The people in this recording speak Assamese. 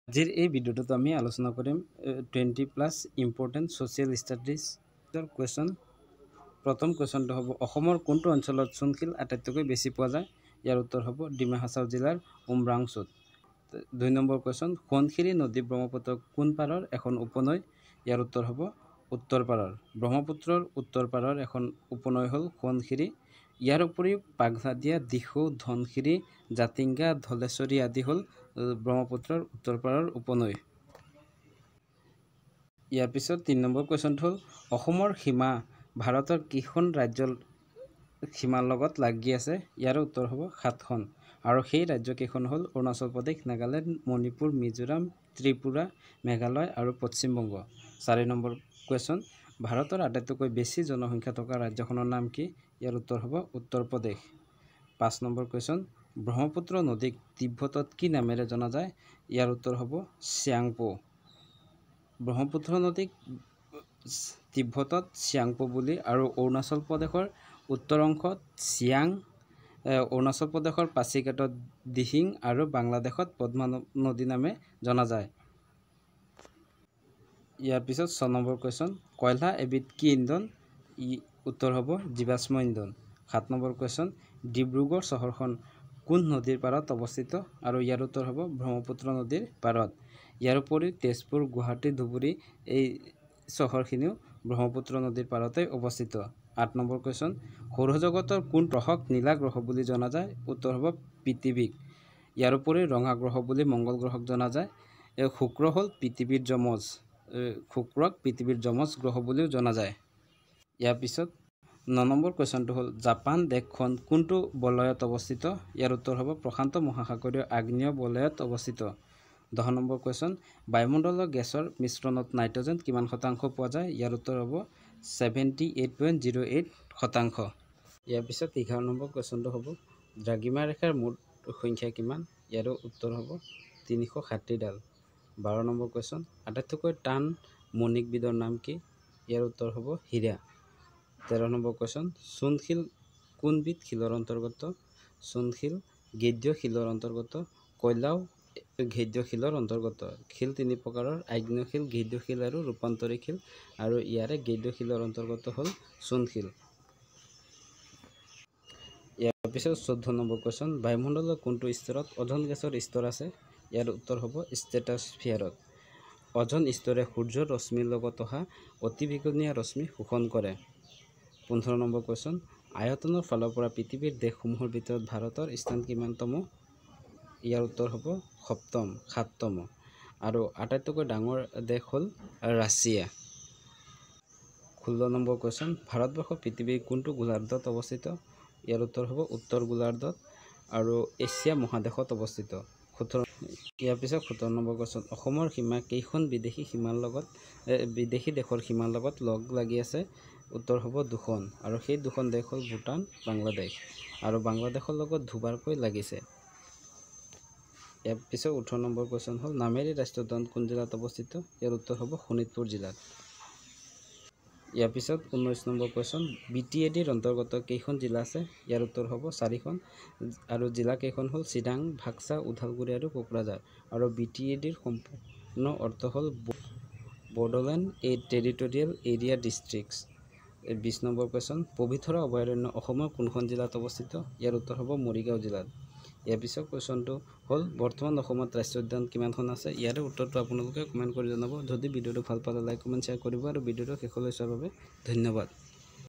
আজিৰ এই ভিডিঅ'টোত আমি আলোচনা কৰিম 20+ ইম্পৰ্টেণ্ট ছ'চিয়েল ষ্টাডিজৰ কুৱেশ্যন। প্ৰথম কুৱেশ্যনটো হ'ব, অসমৰ কোনটো অঞ্চলত চূণশিল আটাইতকৈ বেছি পোৱা যায়? ইয়াৰ উত্তৰ হ'ব ডিমা হাছাও জিলাৰ উমৰাংচুত। 2 নম্বৰ কুৱেশ্যন, সোৱণশিৰি নদী ব্ৰহ্মপুত্ৰৰ কোন পাৰৰ এখন উপনৈ? ইয়াৰ উত্তৰ হ'ব উত্তৰ পাৰৰ। ব্ৰহ্মপুত্ৰৰ উত্তৰ পাৰৰ এখন উপনৈ হ'ল সোৱণশিৰি। ইয়াৰ উপৰিও পাগলাদিয়া, দিখৌ, ধনশিৰি, জাতিংগা, ধলেশ্বৰী আদি হ'ল ব্ৰহ্মপুত্ৰৰ উত্তৰ পাৰৰ উপনৈ। ইয়াৰ পিছত 3 নম্বৰ কুৱেশ্যনটো হ'ল, অসমৰ সীমা ভাৰতৰ কেইখন ৰাজ্যৰ সীমাৰ লগত লাগি আছে? ইয়াৰ উত্তৰ হ'ব 7খন, আৰু সেই ৰাজ্যকেইখন হ'ল অৰুণাচল প্ৰদেশ, নাগালেণ্ড, মণিপুৰ, মিজোৰাম, ত্ৰিপুৰা, মেঘালয় আৰু পশ্চিমবংগ। 4 নম্বৰ কুৱেশ্যন, ভাৰতৰ আটাইতকৈ বেছি জনসংখ্যা থকা ৰাজ্যখনৰ নাম কি? ইয়াৰ উত্তৰ হ'ব উত্তৰ প্ৰদেশ। 5 নম্বৰ কুৱেশ্যন, ব্ৰহ্মপুত্ৰ নদীক তিব্বতত কি নামেৰে জনা যায়? ইয়াৰ উত্তৰ হ'ব চিয়াংপো। ব্ৰহ্মপুত্ৰ নদীক তিব্বতত চিয়াংপো বুলি আৰু অৰুণাচল প্ৰদেশৰ উত্তৰ অংশত চিয়াং, অৰুণাচল প্ৰদেশৰ পাছিঘাটত দিহিং আৰু বাংলাদেশত পদ্মা নদী নামে জনা যায়। ইয়াৰ পিছত 6 নম্বৰ কুৱেশ্যন, কয়লা এবিধ কি ইন্ধন? ই উত্তৰ হ'ব জীৱাশ্ম ইন্ধন। 7 নম্বৰ কুৱেশ্যন, ডিব্ৰুগড় চহৰখন কোন নদীৰ পাৰত অৱস্থিত? আৰু ইয়াৰ উত্তৰ হ'ব ব্ৰহ্মপুত্ৰ নদীৰ পাৰত। ইয়াৰ উপৰিও তেজপুৰ, গুৱাহাটী, ধুবুৰী এই চহৰখিনিও ব্ৰহ্মপুত্ৰ নদীৰ পাৰতে অৱস্থিত। 8 নম্বৰ কুৱেশ্যন, সৌৰজগতৰ কোন গ্ৰহক নীলা গ্ৰহ বুলি জনা যায়? উত্তৰ হ'ব পৃথিৱীক। ইয়াৰ উপৰিও ৰঙা গ্ৰহ বুলি মংগল গ্ৰহক জনা যায়। শুক্ৰ হ'ল পৃথিৱীৰ যমজ, শুক্ৰক পৃথিৱীৰ যমজ গ্ৰহ বুলিও জনা যায়। ইয়াৰ পিছত 9 নম্বৰ কুৱেশ্যনটো হ'ল, জাপান দেশখন কোনটো বলয়ত অৱস্থিত? ইয়াৰ উত্তৰ হ'ব প্ৰশান্ত মহাসাগৰীয় আগ্নেয় বলয়ত অৱস্থিত। 10 নম্বৰ কুৱেশ্যন, বায়ুমণ্ডলৰ গেছৰ মিশ্ৰণত নাইট্ৰজেন কিমান শতাংশ পোৱা যায়? ইয়াৰ উত্তৰ হ'ব 78.08%। ইয়াৰ পিছত 11 নম্বৰ কুৱেশ্যনটো হ'ব, দ্ৰাঘিমা ৰেখাৰ মুঠ সংখ্যা কিমান? ইয়াৰ উত্তৰ হ'ব 360ডাল। 12 নম্বৰ কুৱেশ্যন, আটাইতকৈ টান মণিকবিধৰ নাম কি? ইয়াৰ উত্তৰ হ'ব হীৰা। 13 নম্বৰ কুৱেশ্যন, চূণশিল কোনবিধ শিলৰ অন্তৰ্গত? চূণশিল গেদ্য শিলৰ অন্তৰ্গত। কয়লাও গেদ্য শিলৰ অন্তৰ্গত। শিল তিনি প্ৰকাৰৰ, আগ্নেয় শিল, গেদ্য শিল আৰু ৰূপান্তৰিক শিল, আৰু ইয়াৰে গেদ্য শিলৰ অন্তৰ্গত হ'ল চূণশিল। ইয়াৰ পিছত 14 নম্বৰ কুৱেশ্যন, বায়ুমণ্ডলৰ কোনটো স্তৰত অ'জন গেছৰ স্তৰ আছে? ইয়াৰ উত্তৰ হ'ব ষ্ট্ৰেটস্ফিয়াৰত। অ'জন স্তৰে সূৰ্যৰ ৰশ্মিৰ লগত অহা অতিবেগুনীয়া ৰশ্মি শোষণ কৰে। 15 নম্বৰ কুৱেশ্যন, আয়তনৰ ফালৰ পৰা পৃথিৱীৰ দেশসমূহৰ ভিতৰত ভাৰতৰ স্থান কিমানতম? ইয়াৰ উত্তৰ হ'ব 7তম, আৰু আটাইতকৈ ডাঙৰ দেশ হ'ল ৰাছিয়া। 16 নম্বৰ কুৱেশ্যন, ভাৰতবৰ্ষ পৃথিৱীৰ কোনটো গোলাৰ্ধত অৱস্থিত? ইয়াৰ উত্তৰ হ'ব উত্তৰ গোলাৰ্ধত আৰু এছিয়া মহাদেশত অৱস্থিত। ইয়াৰ পিছত 17 নম্বৰ কুৱেশ্যন, অসমৰ সীমা কেইখন বিদেশী সীমাৰ লগত বিদেশী দেশৰ সীমাৰ লগত লগ লাগি আছে? উত্তৰ হ'ব 2খন, আৰু সেই 2খন দেশ হ'ল ভূটান, বাংলাদেশ, আৰু বাংলাদেশৰ লগত দুবাৰকৈ লাগিছে। ইয়াৰ পিছত 18 নম্বৰ কুৱেশ্যন হ'ল, নামেৰি ৰাষ্ট্ৰীয় উদ্যান কোন জিলাত অৱস্থিত? ইয়াৰ উত্তৰ হ'ব শোণিতপুৰ জিলাত। ইয়াৰ পিছত 19 নম্বৰ কুৱেশ্যন, BTADৰ অন্তৰ্গত কেইখন জিলা আছে? ইয়াৰ উত্তৰ হ'ব 4খন, আৰু জিলা কেইখন হ'ল চিৰাং, বাক্সা, ওদালগুৰি আৰু কোকৰাঝাৰ। আৰু BTADৰ সম্পূৰ্ণ অৰ্থ হ'ল বড়োলেণ্ড এই territorial area districts. 20 number question, Pobitora অভয়াৰণ্য অসমৰ কোনখন জিলাত অৱস্থিত? ইয়াৰ উত্তৰ হ'ব মৰিগাঁও জিলাত। ইয়াৰ পিছত কুৱেশ্যনটো হ'ল, বৰ্তমান অসমত ৰাষ্ট্ৰীয় উদ্যান কিমানখন আছে? ইয়াৰে উত্তৰটো আপোনালোকে কমেণ্ট কৰি জনাব। যদি ভিডিঅ'টো ভাল পালে লাইক, কমেণ্ট, শ্বেয়াৰ কৰিব, আৰু ভিডিঅ'টো শেষলৈ চোৱাৰ বাবে ধন্যবাদ।